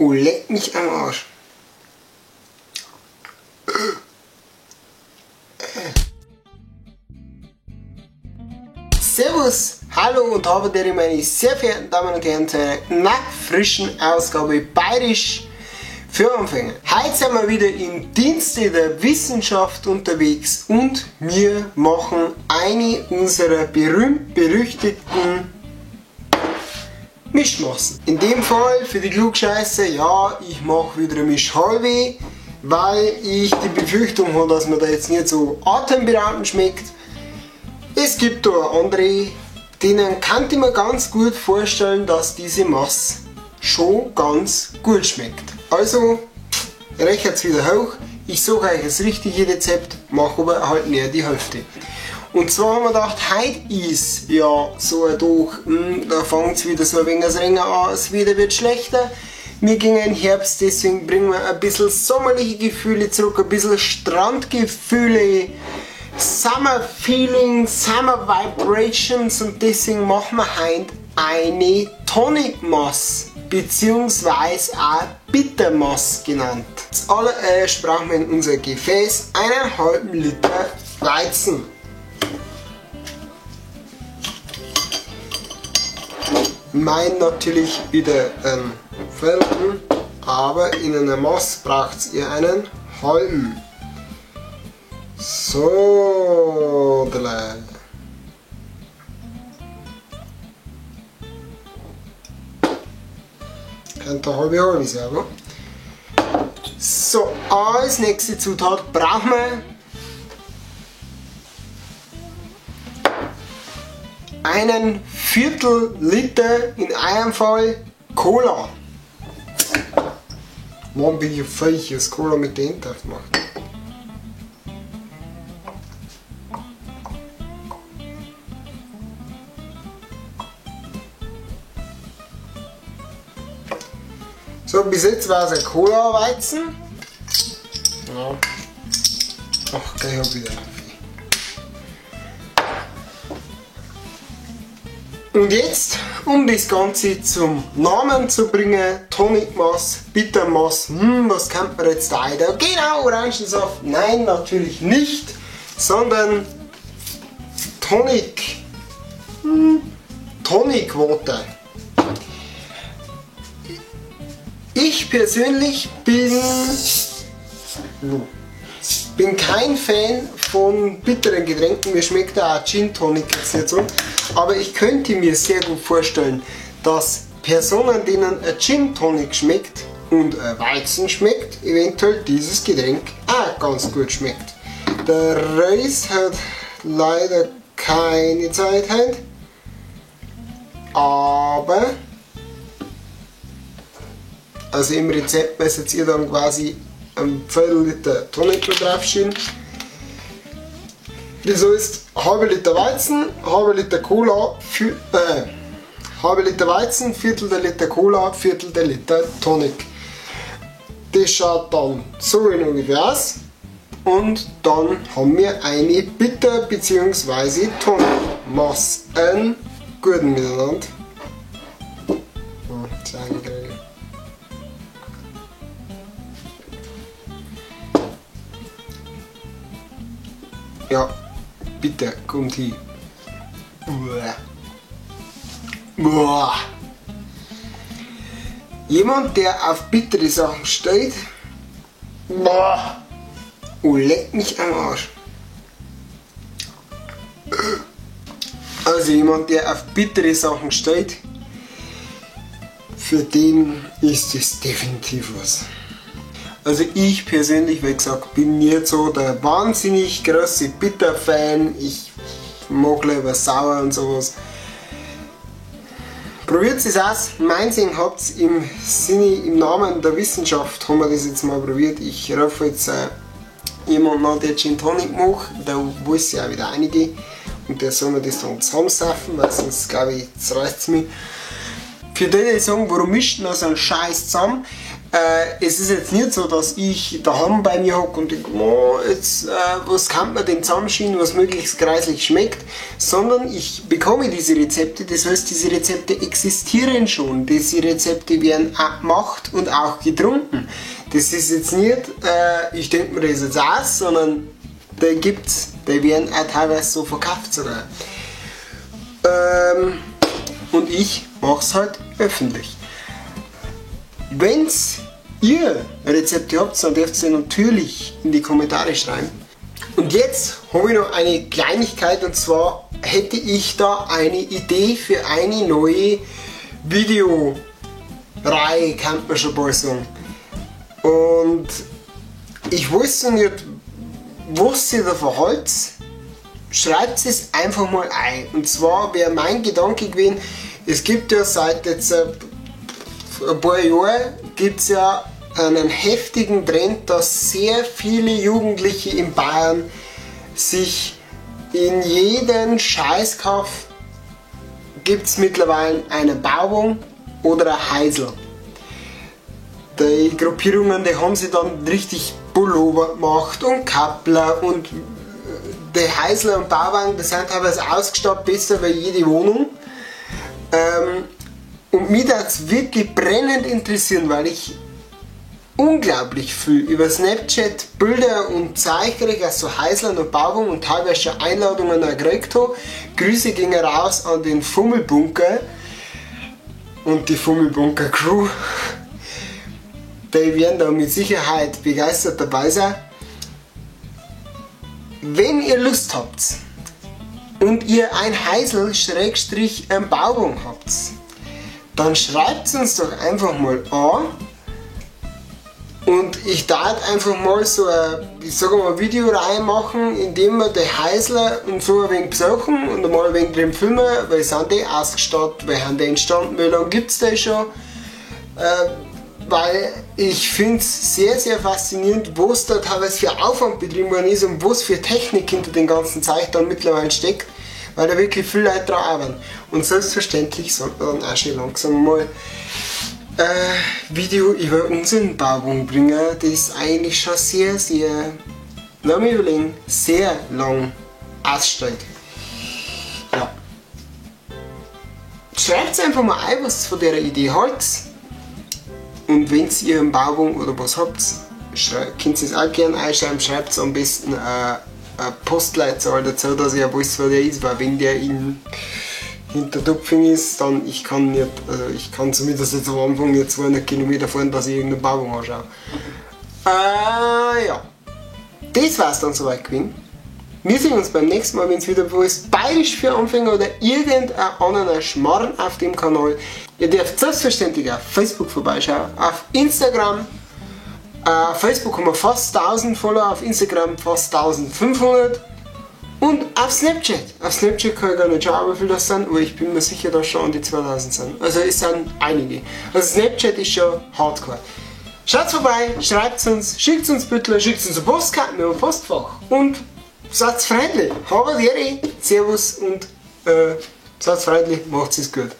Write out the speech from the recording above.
Oh, leck mich am Arsch. Servus, hallo und habe dir meine sehr verehrten Damen und Herren zu einer frischen Ausgabe Bayerisch für Anfänger. Heute sind wir wieder im Dienste der Wissenschaft unterwegs und wir machen eine unserer berühmt-berüchtigten Mischmassen. In dem Fall für die Klugscheißer, ja, ich mache wieder eine Mischhalbe, weil ich die Befürchtung habe, dass mir da jetzt nicht so atemberaubend schmeckt. Es gibt da andere, denen kann ich mir ganz gut vorstellen, dass diese Masse schon ganz gut schmeckt. Also, rechnet wieder hoch, ich suche euch das richtige Rezept, mache aber halt mehr die Hälfte. Und zwar haben wir gedacht, heute ist ja so ein Tag, da fängt's wieder so ein wenig das Rennen an, das Wetter wird schlechter. Wir gehen in den Herbst, deswegen bringen wir ein bisschen sommerliche Gefühle zurück, ein bisschen Strandgefühle, Summer Feeling, Summer Vibrations, und deswegen machen wir heute eine Tonic Mass, beziehungsweise auch Bittermass genannt. Zuallererst brauchen wir in unser Gefäß einen halben Liter Weizen. Mein natürlich wieder einen Viertel, aber in einer Mass braucht ihr einen halben. So, drei. Könnte halbe halbe sein, oder? So, als nächste Zutat brauchen wir einen Viertel Liter, in einem Fall Cola. Mann, bin ich fähig, das Cola mit der Hände aufmachen. So, bis jetzt war es ein Cola-Weizen. Ja. Ach, gleich hab ich wieder. Und jetzt, um das Ganze zum Namen zu bringen, Tonic Mass, Bittermass, was kann man jetzt da wieder? Genau, Orangensaft? Nein, natürlich nicht, sondern Tonic. Tonic Water. Ich persönlich bin kein Fan von bitteren Getränken, mir schmeckt auch Gin Tonic jetzt nicht so, aber ich könnte mir sehr gut vorstellen, dass Personen, denen ein Gin Tonic schmeckt und ein Weizen schmeckt, eventuell dieses Getränk auch ganz gut schmeckt. Der Reis hat leider keine Zeit heute, aber also im Rezept müsst ihr dann quasi ein Viertel Liter Tonic draufschieben. Das heißt, halbe Liter Weizen, halbe Liter Cola, halbe Liter Weizen, Viertel der Liter Cola, Viertel der Liter Tonic. Das schaut dann so in ungefähr aus. Und dann haben wir eine Bitter- bzw. Tonic Mass. Einen guten Miteinander. Ja, bitte, kommt hin. Uah. Uah. Jemand, der auf bittere Sachen steht, boah, oh, leck mich am Arsch. Also jemand, der auf bittere Sachen steht, für den ist es definitiv was. Also ich persönlich, wie gesagt, bin nicht so der wahnsinnig große Bitter-Fan. Ich mag lieber sauer und sowas. Probiert es aus. Mein Sinn habt's im Sinne, im Namen der Wissenschaft haben wir das jetzt mal probiert. Ich rufe jetzt jemanden an, der Gin Tonic macht. Da weiß ich auch wieder einige. Und der soll mir das dann zusammensaufen, weil sonst glaube ich, zerreißt's mich. Für die, die sagen, warum mischt man so einen Scheiß zusammen? Es ist jetzt nicht so, dass ich daheim bei mir hocke und denke, oh, jetzt, was kann man denn zusammenschieben, was möglichst kreislich schmeckt, sondern ich bekomme diese Rezepte, das heißt, diese Rezepte existieren schon, diese Rezepte werden auch gemacht und auch getrunken. Das ist jetzt nicht, ich denke mir das jetzt aus, sondern die gibt's, die werden auch teilweise so verkauft sogar. Und ich mach's halt öffentlich. Wenn's ihr Rezepte habt, dann dürft ihr natürlich in die Kommentare schreiben. Und jetzt habe ich noch eine Kleinigkeit, und zwar hätte ich da eine Idee für eine neue Videoreihe, kann man schon bald sagen. Und ich weiß noch nicht, was ihr davon haltet. Schreibt es einfach mal ein. Und zwar wäre mein Gedanke gewesen, es gibt ja seit jetzt ein paar Jahren gibt's ja einen heftigen Trend, dass sehr viele Jugendliche in Bayern sich in jeden Scheißkaff gibt's mittlerweile eine Bauung oder ein Heisel. Die Gruppierungen, die haben sich dann richtig Pullover gemacht und Kappler und die Heisler und Bauwagen, die sind teilweise ausgestattet, besser wie jede Wohnung. Und mich würd's wirklich brennend interessieren, weil ich unglaublich viel über Snapchat Bilder und Zeug kriege, also Heislern und Bauwagen und teilweise schon Einladungen auch gekriegt habe. Grüße gingen raus an den Fummelbunker und die Fummelbunker Crew. Die werden da mit Sicherheit begeistert dabei sein. Wenn ihr Lust habt und ihr ein Heisel Schrägstrich ein Bauwagen habt, dann schreibt uns doch einfach mal an und ich darf einfach mal so eine, ich sag mal, Videoreihe machen, in dem wir die Heisler und so ein wenig besuchen und mal ein wenig drin filmen, weil sind die ausgestattet, weil haben die entstanden, wie lange gibt's die schon? Weil ich find's sehr, sehr faszinierend, was da teilweise für Aufwand betrieben worden ist und was für Technik hinter dem ganzen Zeug dann mittlerweile steckt, weil da wirklich viele Leute dran arbeiten. Und selbstverständlich sollte man dann auch schon langsam mal Video über unseren Bauwagen bringen, das eigentlich schon sehr, sehr, lass mich überlegen, sehr lang aussteht. Ja. Schreibt's einfach mal ein, was ihr von der Idee haltet. Und wenn ihr einen Bauwagen oder was habt, könnt ihr es auch gerne einschreiben. Schreibt am besten eine Postleitzahl dazu, dass ich ja weiß, wer der ist, weil wenn der in Hintertupfing ist, dann ich kann nicht, also ich kann zumindest jetzt am Anfang nicht 200 Kilometer fahren, dass ich irgendeinen Bauwagen anschaue. Ja. Das war's dann soweit gewesen. Wir sehen uns beim nächsten Mal, wenn's wieder wo ist, Bayerisch für Anfänger oder irgendein anderer Schmarrn auf dem Kanal. Ihr dürft selbstverständlich auf Facebook vorbeischauen, auf Instagram. Facebook haben wir fast 1000 Follower, auf Instagram fast 1500 und auf Snapchat. Auf Snapchat kann ich gar nicht schauen, wie viel das sind, aber ich bin mir sicher, dass schon an die 2000 sind. Also es sind einige. Also Snapchat ist schon hardcore. Schaut vorbei, schreibt uns, schickt uns Büttel, schickt uns eine Postkarte mit einem Postfach und seid freundlich. Habt Ehre, Servus und seid freundlich, macht's es gut.